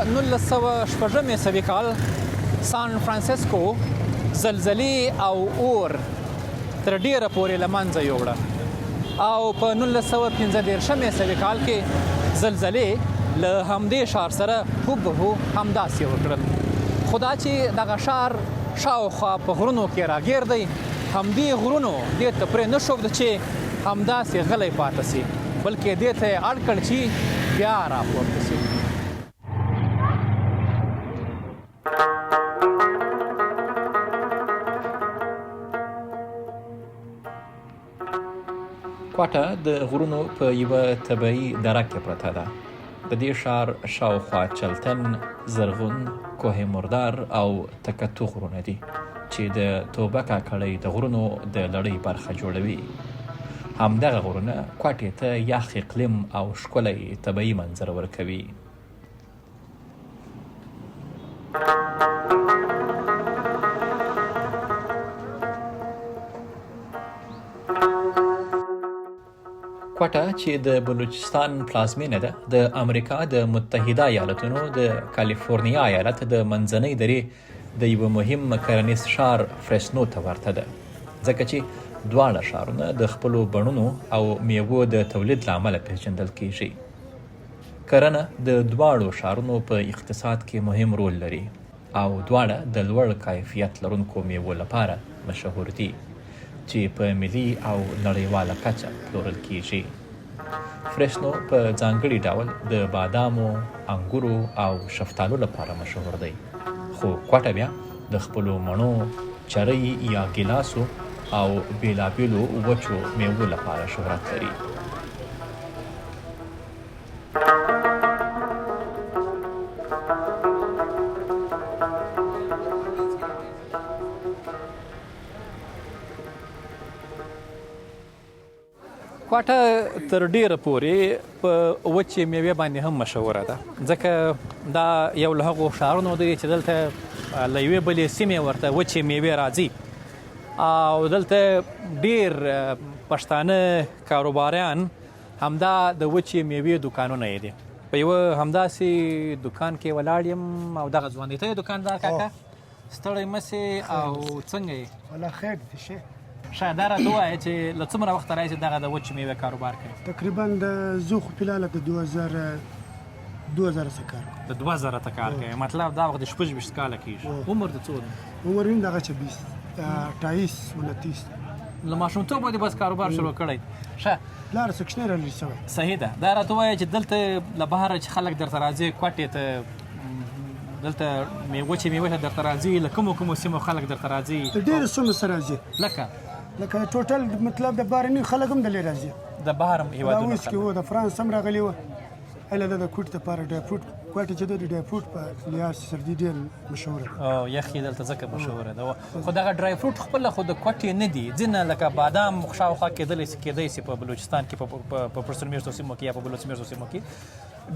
1906 عیسوي کال سان فرانسیسکو زلزلې او اور تر ډیره پورې له منځه یوړه او په 1915 عیسوي کال کې زلزلې له همدې ښار سره هوبهو همداسې وکړل. خو دا چې دغه ښار شاوخوا په غرونو کې راګیر دی، همدې غرونو دې ته پرې نه ښود چې همداسې غلی پاته شي، بلکې دې ته یې اړ کړ چې بیا راپورته شي. کوټه د غرونو په یوه طبیعي دره کې پرته ده. د دې ښار شاوخوا چلتن، زرغون، کوه مردار او تکتو غرونه دي چې د توبه کاکړۍ د غرونو د لړۍ برخه جوړوي. همدغه غرونه کوټې ته یخ اقلیم او ښکلی طبیعي منظر ورکوي. کوټه چې د بلوچستان پلازمینه ده، د امریکا د متحده ایالتونو د کالیفورنیا ایالت د منځنۍ درې د یوه مهم کرنیز ښار فریسنو ته ورته ده، ځکه چې دواړه ښارونه د خپلو بڼونو او میوو د تولید له امله پیژندل کیږي. کرنه د دواړو ښارونو په اقتصاد کې مهم رول لري او دواړه د لوړ کیفیت لرونکو میوو لپاره مشهور دي چې په ملي او نړیواله کچه پلورل کیږي. فریسنو په ځانګړي ډول د بادامو، انګورو او شفتالو لپاره مشهور دی، خو کوټه بیا د خپلو مڼو، چرۍ یا ګیلاسو او بیلابیلو وچو میوو لپاره شهرت لري. کوټه تر ډیره پورې په وچې میوې باندې هم مشهوره ده، ځکه دا یو له هغو ښارونو دی چې دلته له یوې بلې سیمې ورته وچې میوې راځي او دلته ډیر پښتانه کاروباریان همدا د وچې میوې دوکانونه یې دي. په یوه همداسې دوکان کې ولاړ یم او دغه ځوان دی. ته یې دوکاندار کاکا؟ ستړی مه سې او څنګه یې؟ ولا خیر دې شه. ښه، دا راته ووایه چې له څومره وخته راهیسې دغه د وچې میوې کاروبار کوې؟ تقریبا د زه خو فلحال د 2000 2000 څخه کار کوم. د 2000 ته کار کوې، مطلب دا وخت د 26 کاله کېږي. عمر دې څو دی؟ عمر مې دغه 26 28 29. له ماشومتوبه دې بس کاروبار شروع کړی. ښه، پلار څه کوچنی را لوی شوی. صحیح ده. دا راته ووایه چې دلته له بهره چې خلک درته راځي کوټې ته، دلته وچې میوې ته درته راځي، له کومو کومو سیمو خلک درته راځي؟ د ډېرو سیمو څخه راځي. لکه؟ لکه ټوټل مطلب د بهرني خلک هم دلې راځي. د بهر هېوادونو خلک. د فرانس هم راغلي وه. هله د کوټ لپاره ډرای فروټ، کوټه چې د ډرای فروټ په لحاظ سره ډېر مشهور ده. او یخ یې دلته ځکه مشهور ده. خو دغه ډرای فروټ خپله خو د کوټې نه دي، ځینې لکه بادام شاوخوا کېدلی سي کېدای سي په بلوچستان کې په پښتون مېشتو سیمو کې یا په بلوڅ مېشتو سیمو کې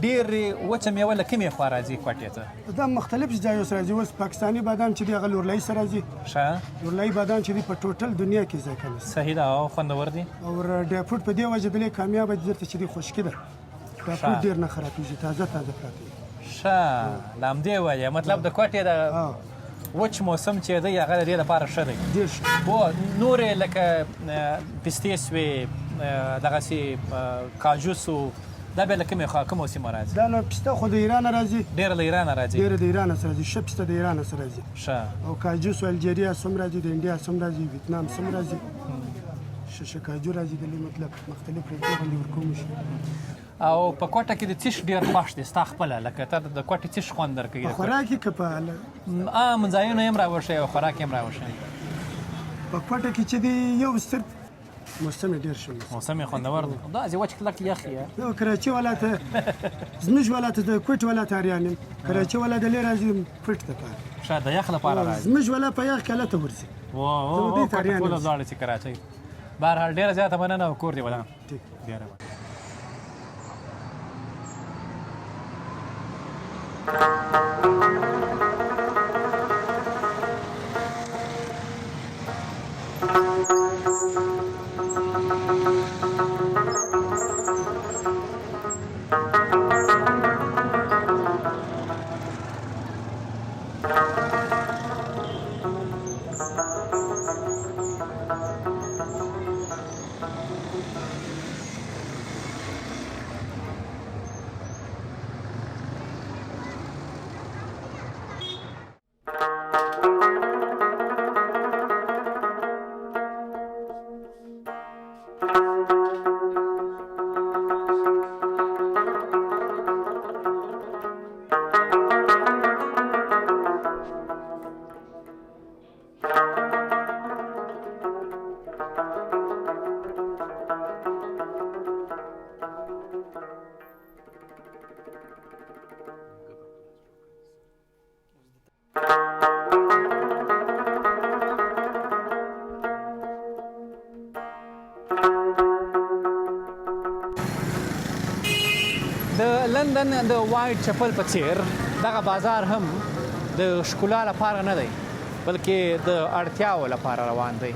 ډېر وچه میوه له کومې خوا راځي کوټې ته؟ دا مختلف ځایو سره راځي. اوس پاکستاني بادام چې دي هغه لورلای سره راځي. ښه، لورلای بادام چې دي په ټوټل دنیا کې ځای کنه. صحیح ده او خوندور دي. او ډرای فروټ په دې وجه دلې کامیابه دي دلته چې دي خشکي ده. ډرای فروټ ډېر نه خرابېږي، تازه تازه پراته وي. ښه، له همدې وجې مطلب د کوټې د وچ موسم چې دی هغه د دې لپاره ښه دی. ډېر ښه. هو، نورې لکه پستې سوې، دغسې کاجو سو، دا بیا له کومې خوا کومو سیمو راځي؟ دا نو پسته خو د ایرانه راځي. ډېره له ایرانه راځي. ډېره د ایرانه سره راځي، ښه پسته د ایرانه سره راځي. ښه. او کاجو سو الجیریا سم راځي، د انډیا سم راځي، ویتنام سم راځي. ښه ښه کاجو راځي د دې مطلب مختلف ریټونه باندې ورکوم شي. او په کوټه کې د څه شي ډېر خوښ دی ستا خپله، لکه تا ته د کوټې څه شي خوند درکوي؟ په خوراک کې که په عام ځایونه یې هم راوښیه او خوراک یې هم راوښیه. په کوټه کې چې دی یو صرف موسم یې ډېر ښه موسم یې خوندور دی. داسې وچ کلک یخ یې. یو کراچي والا ته زموږ والا ته د کوټ والا ته اریان یم. کراچي والا د لرې راځي کوټ ته پاره. ښه، د یخ لپاره راځي. زموږ والا په یخ کې هلته ورځي. وو کوټه ټوله لاړه چې کراچۍ. بهرحال ډېره زیاته مننه او کور دې ودان. ډېره مننه. لندن د وایټ چپل په څیر دغه بازار هم د ښکلا لپاره نه دی، بلکې د اړتیاو لپاره روان دی.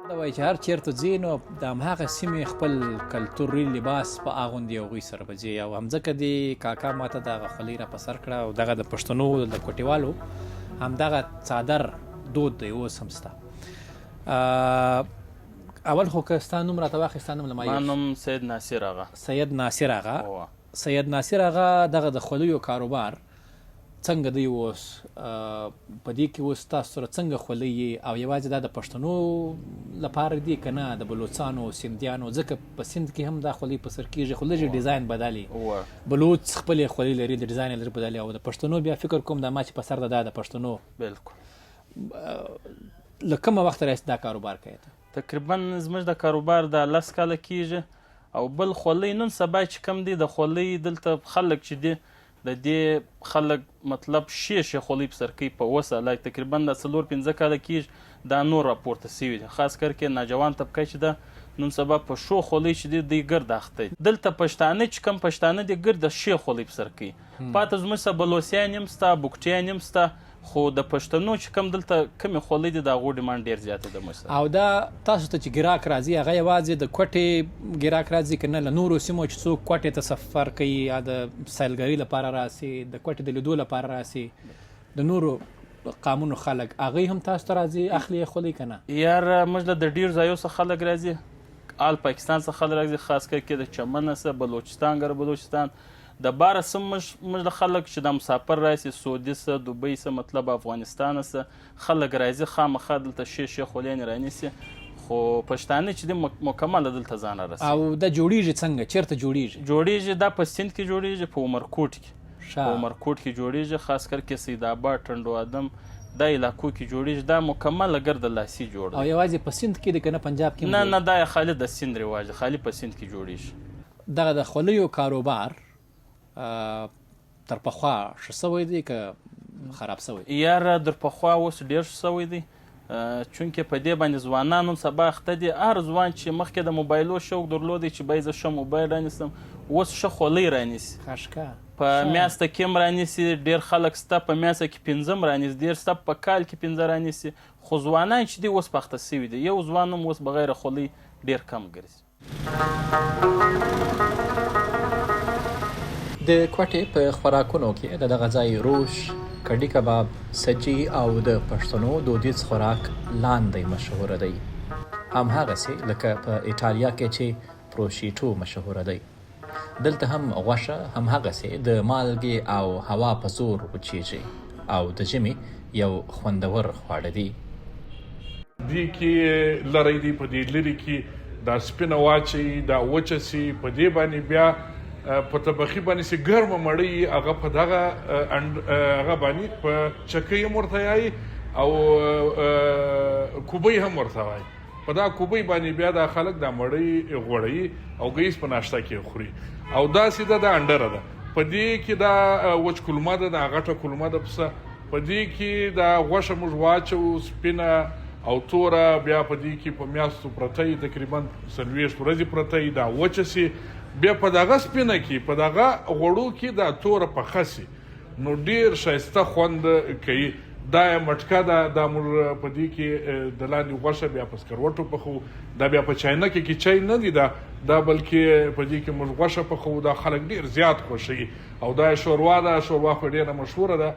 دا وایي چې هر چیرته ځې نو د هماغه سیمې خپل کلتوري لباس په اغوندي او هغوی سره به ځې، او همځکه دې کاکا ماته دغه خولۍ را په سر کړه، او دغه د پښتنو د کوټیوالو همدغه څادر دود دی اوس هم سته. اول خو که ستا نوم راته واخلې، ستا نوم له ما ما نوم سید ناصر اغا. سید ناصر اغا. سید ناصر اغا، دغه د خولیو کاروبار څنګه دی اوس؟ په دې کې اوس تاسو سره څنګه خولۍ یې، او یوازې دا د پښتنو لپاره دي که نه د بلوڅانو، سندیانو؟ ځکه په سند کې هم دا خولۍ په سر کېږي، خو لږې ډیزاین بدلې. بلوڅ خپلې خولۍ لري، د ډیزاین یې لږ بدلې، او د پښتنو بیا فکر کوم دا ما چې په سر ده دا د پښتنو. بالکل. له کومه وخته راهیسې دا کاروبار کوې ته؟ تقریبا زموږ د کاروبار دا 10 کاله کېږي. او بل خولۍ نن سبا چې کوم دی د خولۍ دلته خلک چې دي د دې خلک مطلب ښې ښې خولۍ په سر کوي په اوس حالت تقریبا دا 4-5 کاله کېږي دا نور راپورته سوي دي. خاص کر کې ناجوان طبقه چې ده نن سبا په ښو خولۍ چې دي دوی ګرد اخته دي. دلته پښتانه چې کوم پښتانه دي ګرد ښې خولۍ په سر کوي. پاته زموږ سره بلوسیان هم سته، بوکټیان هم سته، خو د پښتنو چې کوم دلته کمې خولۍ دي د هغو ډیمانډ ډېر زیات دی د موږ سره. او دا تاسو ته چې ګراک راځي هغه یوازې د کوټې ګراک راځي که نه له نورو سیمو چې څوک کوټې ته سفر کوي یا د سیلګرۍ لپاره راسي، د کوټې د لیدو لپاره راسي، د نورو قامونو خلک هغوی هم تاسو ته راځي اخلي یې خولۍ که نه؟ یار موږ له د ډېرو ځایو څخه خلک راځي، آل پاکستان څخه خلک راځي، خاص کر کې د چمن څخه، بلوچستان، ګر بلوچستان د باره څه موږ له خلک چې دا مسافر راسي، سعودي څه، دوبۍ څه، مطلب افغانستان څه خلک راځي، خامخا دلته ښې ښې خولیانې رانیسي. خو پښتانه چې دي مکمله دلته ځان رارسوي. او دا جوړیږي څنګه؟ چېرته جوړیږي؟ جوړیږي دا په سیند کې جوړیږي، په عمرکوټ کې. په عمرکوټ کې جوړیږي، خاص کر کې سید آباد، ټنډو ادم دا علاقو کې جوړیږي. دا مکمله ګرده لاسي جوړ دی. او یوازې په سیند کې دی که نه پنجاب کې هم نه، جوړ نه، دا خالي د سیند رواج دی، خالي په سیند کې جوړیږي. دغه د خولیو کاروبار تر پخوا ښه سوی دی که خراب سوی؟ یار در پخوا اوس ډېر ښه سوی دی، چونکې په دې باندې ځوانان هم سبا اخته دي. هر ځوان چې مخکې د موبایلو شوق درلودی چې باید زه ښه موبایل رانیسم، اوس ښه خولۍ رانیسي. ښه. په میاشت کې هم رانیسي، ډېر خلک سته په میاشت کې 5 هم رانیسي، ډېر سته په کال کې 5 رانیسي. خو ځوانان چې دي اوس په اخته سوي دي، یو ځوان هم اوس بغیر خولۍ ډېر کم ګرځي. د کوټې په خوراکونو کې د دغه ځای روش، کډي کباب، سجي او د پښتنو دودیز خوراک لاندې مشهوره دی، هماغسې لکه په ایټالیا کې چې پروشیټو مشهوره دی. دلته هم غوښه هماغسې د مالګې او هوا په زور وچیږي او د ژمي یو خوندور خواړه دي. دې کې لری دی، په دې لري کې دا سپینه واچوي، دا وچه سي، په دې باندې بیا په طبخي باندې چې ګرمه مړۍ وي، هغه په دغه هغه باندې په چکۍ هم ورته وایي او کوبۍ هم ورته وایي. په دا کوبۍ باندې بیا دا خلک دا مړۍ غوړوي او ګیس په ناشته کې خوري. او داسې ده، دا انډره ده، په دې کې دا وچ کولمه ده، دا غټه کولمه ده پسه، په دې کې دا غوښه موږ واچوو سپینه او توره، بیا په دې کې په میاشتو پرته وي، تقریبا 40 ورځې پرته وي، دا وچه سي، بیا په دغه سپینه کې په دغه غوړو کې دا توره پخه سي، نو ډېر ښایسته خوند کوي. دا یې مټکه ده، دا موږ په دې کې د لاندې غوښه بیا په سکروټو پخوو، دا بیا په چاینکې کې چای نه دی، دا بلکې په دې کې موږ غوښه پخوو، دا خلک ډېر زیات خوښوي. او دا یې شوروا ده، شوروا خو ډېره مشهوره ده.